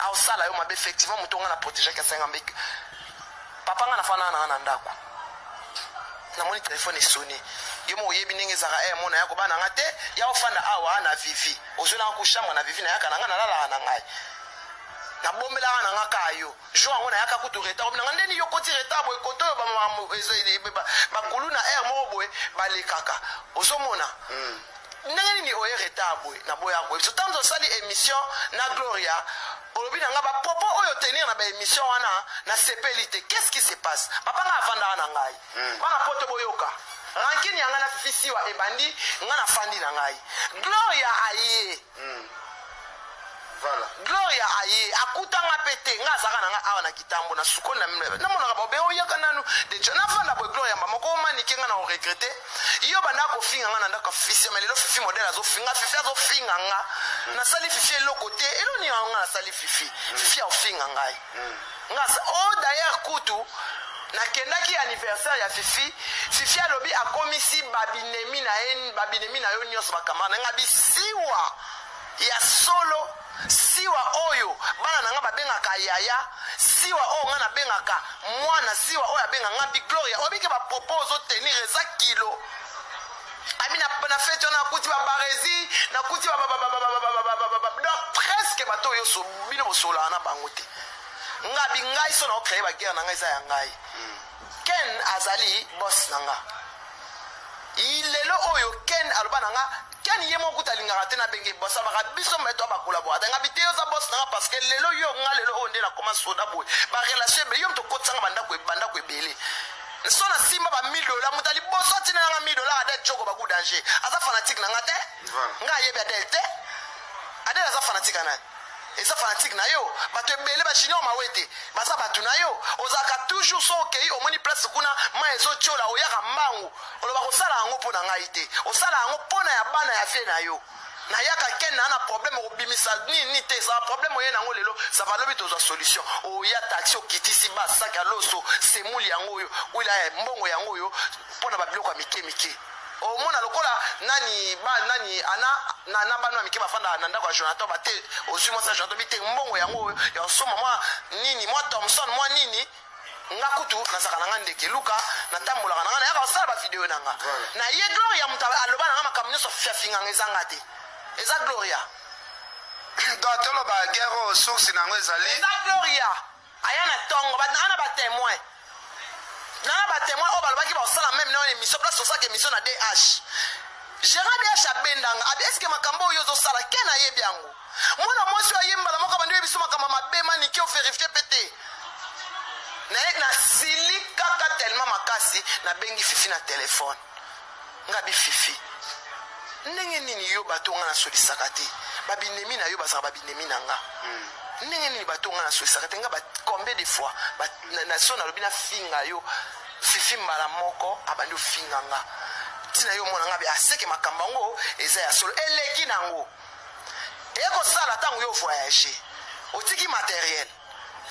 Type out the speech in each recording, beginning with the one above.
Aosala yo mabe. Effectivement, moto nga na protégeaki asenga mbe. Papa, nga nafanda na nga na ndako, namoni telefone esoni. Yo moko oyebi ndenge ezalaka. E mona ya kobana nga te, ya ofanda awa na Vivi, ozwelanga ku chambre na Vivi, nayaka na nga, nalalaka na ngai, nabombelaka na nga kaka yo. Jour yango nayaka kutu retard, obi nanga ndeni yo koti retard boye, kote oyo bakulu na aire moko boye balekaka, ozomona ndenge nini oye retard boye. Naboya koyebi so ntango tosali émission na Gloria, olobi na nga bapropos oyo tenir na baémission wana, nasepeli te. Qu'est-ce qui se passe? Papa, nga avandaka na ngai. Bana poto, boyoka rancune ya ngai na Fifi Siwa ebandi. Nga nafandi na ngai, Gloria aye. Voilà. Gloria aye, akutanga mpe te. Nga azalaka na nga awa na Kitambo na sukoni, namonaka baobe oyaka nanu deja, nafanda boye. Gloria mba moko omanike nga na oregretter yo banda kofinga nga na ndako ya Fifi. Mais lelo Fifi modele azofinga, Fifi azofinga nga, nasali Fifi eloko te. Eloni yango nga nasali Fifi, Fifi aofinga ngai nga. O d'ailleurs kutu nakendaki anniversaire ya Fifi. Fifi alobi akomisi babinemi na ye, babinemi na yo nyonso, bacamarade na nga. Bisiwa ya solo, Siwa oyo bana na nga babengaka yaya, Siwa oyo nga nabengaka mwana, Siwa oyo abenga nga bi. Gloria, obike bapropos ozotenir eza kilo. Ami na feti wana nakuti babaresi, nakuti donc presque bato oyo bino bosolaka na bango te. Nga bi ngai so na ocréer baguerre na ngai, eza ya ngai. Ken azali boss na nga lelo oyo. Ken aloba na nga, Ken ye moko kuta alingaka te nabenge boss, abaka biso me to bacollaborateur. Nga bi te, oza boss na nga parce que lelo yo nga, lelo oyo nde nakoma soda boye, barelation ebele, yo moto okotisanga bandako ebele. So nasimba ba 1000 dollar, moto aliboso atina nanga 1000 dollar, Adel Joko baku danger, aza fanatique na nga te. Nga ayebi Adel te. Adel aza fanatique ya nani? Eza fanatique na yo. Bato ebele, bajunior Mawete baza bato na yo. Ozalaka toujours so okei, omoni place kuna mai ezotiola, oyaka mbangu, oloba kosala yango mpo na ngai te, osala yango mpo na ya bana ya vie na yo. Nayaka ken na na problème okobimisa nini te, ezala problème oye nango lelo, ça va, lobi tozwa solution. Oya taxi, okitisi basaki ya loso, semuli yango oyo wila, mbongo yango oyo mpo na babiloko ya mike mike. Omona lokola nani ba nani ana na bana ya mike bafanda na ndako ya Jonathan, bate ozwi mwasi ya Jonathan, bite mbongo yango oyo ya osomba mwa nini, mwa Thomson, mwa nini. Nga kutu nazalaka na nga ndeke luka, natambolaka na nga, nayaka kosala bavideo na nga na ye. Gloria, moto aloba na nga makambo nyonso fiafinganga, eza nga te, eza Gloria. Donc toloba guerre oyo source na yango ezali eza Gloria. Aya na ntongo ana batémoin nana batémoin oyo balobaki bakosala même na émission, place tosalaka émission na DH. Gérard DH abendanga abi eske makambo oyo ozosala, ke nayebi yango. Mwana mwasi oyo ayembala moko bandi oyebi so makambo mabe, maniki ovérifier mpe te. Naye nasili kaka tellement makasi, nabengi Fifi na telefone. Nga bi Fifi, ndenge nini yo bato nga nasolisaka te, babinemi na yo bazalaka babinemi na nga, ndenge nini bato nga nasolisaka te nga ba combien de fois na so nalobi nafinga yo? Fifi mbala moko abandi ofinga nga. Ntina yo omona nga be aseke makambo yango eza ya solo, eleki nango ekosala. Ntango yo voyage, otiki matériel.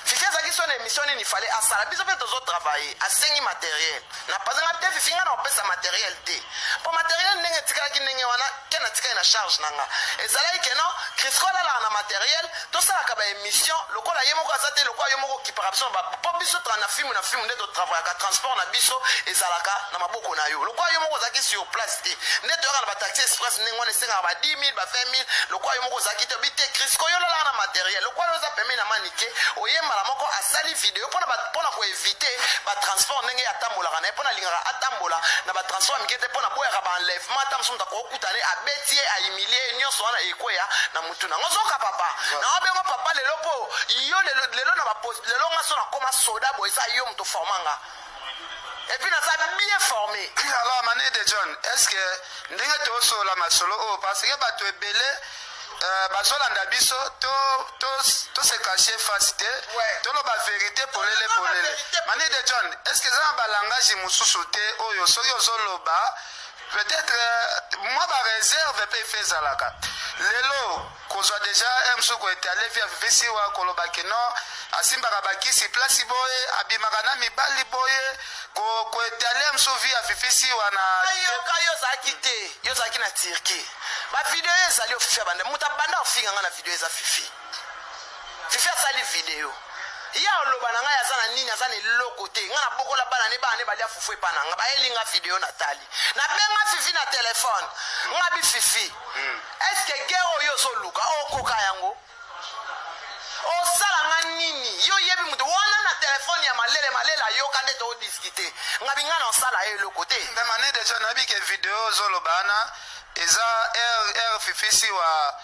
Fifi azalaki so na émission nini fale asala, biso mpe tozotravailler, asengi matériel na pazanga te. Fifi, nga na kopesa matériel te, mpo matériel ndenge etikalaki ndenge wana ke natikali na charge na nga, ezalaki ke non, Crisco alalaka na matériel, tosalaka baémission lokola ye moko aza te, lokola yo moko okipaka biso, mpo biso na filme na filme nde totravaillaka, transport na biso ezalaka na maboko na yo. Lokola yo moko ozalaki sur place te, nde toyaka na bataxi express ndenge wana esengaka ba 10 000, ba 20 000. Lokola yo moko ozalaki te, obi te, Crisco, yo olalaka na matériel, lokola yo oza pembeni na Manike, oyembala moko asali video mpona koéviter batransport ndenge atambolaka na ye, mpona alingaka atambola na batransport ya mike te, mpona boyaka baenlèvement, ata mosusu moto akokutana ye, abeti ye, ahumilie ye, nyonso wana ekweya na mutu nango. Ozoka papa, naobengo papa lelo mpo yo lelo, lelo na lelo nga so nakoma soda boye, eza yo moto forma nga, et puis naza bien formé. Alors Mani de John, est ce que ndenge tosola masolo oyo, parce que bato ebele bazolanda biso, to se cache face te, toloba vérité polele polele. Mani de John, est ce que eza na balangage mosusu te oyo soki ozoloba, peut-être mwa baréserve mpe efe ezalaka lelo kozwa déjà mosusu koétaler vie ya Fifi Siwa, koloba ke non, asimbaka bakisi place boye, abimaka na mibali boye, koétaler mosusu vie ya Fifi Siwa na Yoka, yo ozalaki te, yo ozalaki na Turquie. Bavideo ezali ofifi ya banda, moto abanda ofinga nga na video eza Fifi. Fifi asali video, ye aloba na ngai aza na nini, aza na eloko te. Ngai nabokola bana ne, bana ne balia fufu epa na ngai. Bayelinga video, natali, nabenga Fifi na telefone. Nga bi: "Fifi, est-ce guerre oyo ozoluka, okoka yango? Osala nga nini? Yo oyebi moto wana." Na telefone ya malele malele, ayoka nde toodiscuter. Nga bi: "Ngai na osala ye eloko te." Mais Mani déjà, nayebi ke video ozoloba wana eza r Fifi Siwa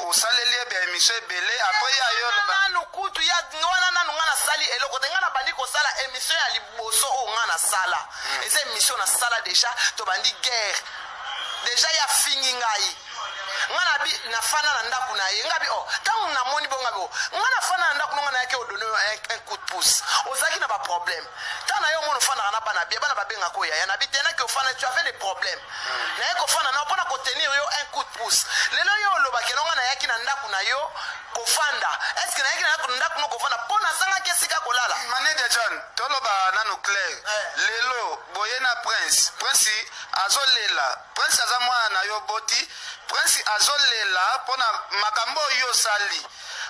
osaleli ye baémission ebele après ye ayoloba. Nanu kutu ya wana, nanu nga nasali eloko te. Nga nabandi kosala émission ya liboso oyo nga nasala, eza émission nasala déjà, tobandi guerre déjà. Ya fingi ngai, nga nabi nafanda na ndako na ye. Nga bi: "O ntango namoni bo, nga bi o nga nafanda na ndako no, nga nayaki odonner un coup de pouce. Ozalaki na baproblème. Ntango na yo omona ofandaka na bana bia, bana babengaka oyo yaya. Nabi te, naki ofanda, tu avais des problèmes, naye kofanda na mpona kotenir yo un coup de pouce. Lelo yo olobaki no nga nayaki na ndako na yo kofanda. Est-ce nayaki na ndako no kofanda mpo nazangaki esika kolala?" Mani de John, toloba nanu clair. Lelo boye na Prince, Prince azolela. Prince aza mwana na yo boti. Prince azolela mpona makambo oyo osali.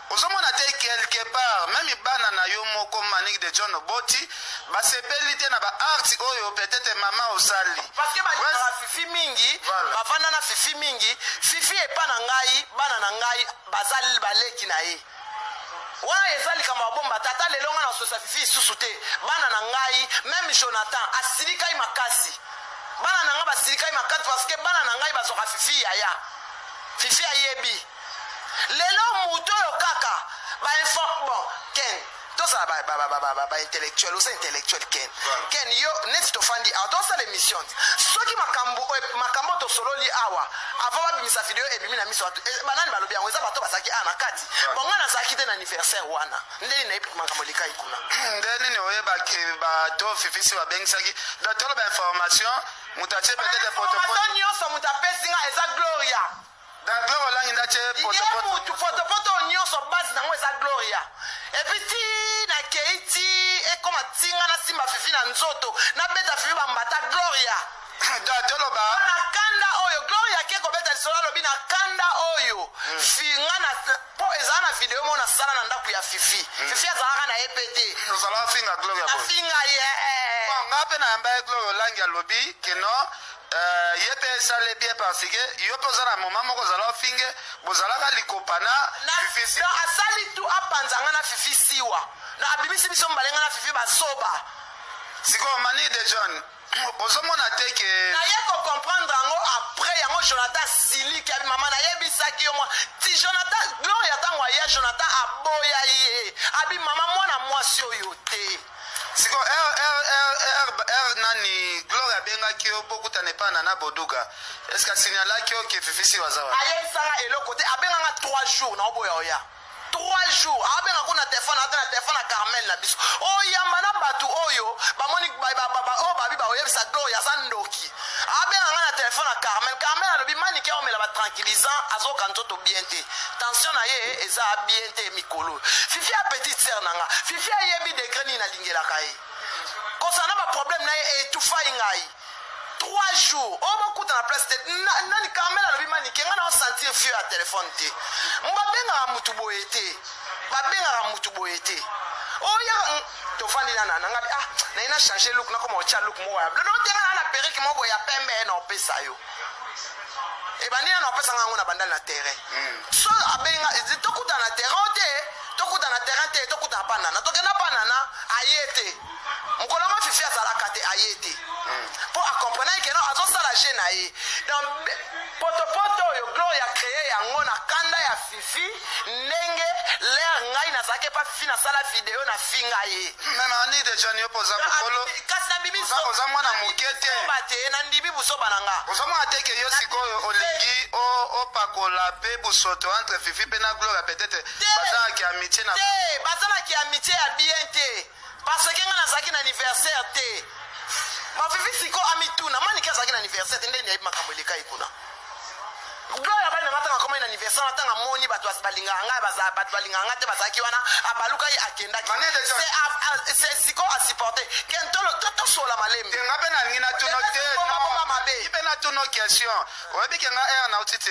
Ozomona te, quelque part même bana na yo moko, Manik de John, oboti, basepeli te na baacte oyo peut-être mama osali. Parce que balingaka Fifi mingi. Bavanda na Fifi mingi. Fifi epa na ngai, bana na ngai baza baleki na ye. Wana eza likambo ya bomba. Tata, lelo ngai nasosa Fifi lisusu te. Bana na ngai, même Jonathan asilikai makasi. Bana na ngai basilikai makasi parce que bana na ngai bazwaka Fifi yaya. Fifi ayebi lelo moto oyo kaka bainfo. Bon, Ken, tozala baintellectuel. Oza intellectuel, Ken. Ken, yo neti tofandi awa, tosala émission. Soki makambo tosololi awa avant babimisa video, ebimi na miso bato, banani balobi yango? Eza bato bazalaki awa na kati. Bon, ngai nazalaki te na anniversaire wana. Ndeni nayebi makambo elekai kuna? Nde nini oyebaki bato Fifisi babengisaki? Donc toloba information, moto atie peut-être potopoto. Information nyonso moto apesi nga eza Gloria. Donc Gloria Olangi nde atie Ye potopoto. mutu potopoto nyonso, base nango eza Gloria. Et puis ti nakei, ti ekoma ntinga nasimba Fifi na nzoto, nabeta Fifi bambata, Gloria. Donc toloba Na kanda oyo Gloria ake kobeta lisolo, alobi na kanda oyo finga na mpo ezala na video moko nasala na ndako ya Fifi. Fifi azalaka na ye mpe te. Ozala ofinga Gloria boye? Nafinga ye. Bon, nga mpe nayamba ye. Gloria Olangi alobi keno ye mpe esale bien parce que yo mpe oza na moment moko ozala ofinge, bozalaka likopa na Fifi. Donc asali tu apanza nga na Fifi Siwa na abimisi biso mbale, nga na Fifi basoba. Sikoyo, Mani de John, ozomona te ke Naye kocomprendre yango après. Yango Jonathan asiliki, abi: "Mama, nayebisaki yo mwa ti." Jonathan, Gloria ntango aya, Jonathan aboya ye, abi: "Mama, mwana mwasi oyo te." Sikoyo r r r r r nani, Gloria abengaki yo bokutana epai na Boduga, est ce que asignalaki yo ke Fifi Siwa aza wana? Ayebisanga eloko te. Abenganga 3 jours, naoboya oya. 3 jours abenga kuna telefone, ata na telefone ya Carmel na biso, oyamba na bato oyo bamoni oyo babi baoyebisa Gloria aza ndoki. Abenga nga na telefone ya Carmel. Carmel alobi: "Manike aomela batranquillisant, azoka nzoto bien te, tension na ye eza bien te mikolo." Fifi ya petite sœur na nga, Fifi ayebi degré nini nalingelaka ye. Kozala na baproblème na ye etufai ngai. 3 jours oyo bokuta na place te. Nani, Carmel alobi: "Manike, ngai na osentir fio ya telefone te. Babengaka mutu boye te, babengaka mutu boye te." Oyaka tovandi na nana ngabi: "Ah, naye na change look, nakoma otya look moko ya bleu. Otenga na na perruque moko ya pembe na opesa yo." Ebandi nano apesanga yango na bandali na terrain. So abenga: "Tokuta na terrain o te, tokuta na terrain te, tokutana pa nana." Tokenda pa nana, aye te. Mokolo yango Fifi azalaka te, aye te mpo acomprendre ke no azosala je na ye. Donc potopoto oyo Gloria créé yango na kanda ya Fifi, ndenge lere ngai nazalaki epa Fifi, nasala video, nafinga ye. Mais Mani de John, yo mpo oza mokolo. Kasi nabimi. Oza mwana moke te. Te, nandimi busoba na nga. Ozomona te ke yo sikoyo olingi opakola mpe busoto entre Fifi mpe na Gloria? Peut-être bazalaki amitié na Te, bazalaki amitié ya bien te, parce que nga nazalaki na anniversaire te. Bafifi siko amituna: "Maniki azalaki na anniversaire te, ndeni yayebi makambo elekai kuna?" Gloria bali nanga ntango akomai na anniversaire na ntango amoni bato balingaka ngai, bato balingaka ngai te, bazalaki wana, abalukaki, akendaki. Mani de John. Siko asupporte ke ntolo tosola malembe. Te, nga mpe nalingi natuno te. Bomba mabe. Mpe natuno question. Oyebi ke nga ere nauti te.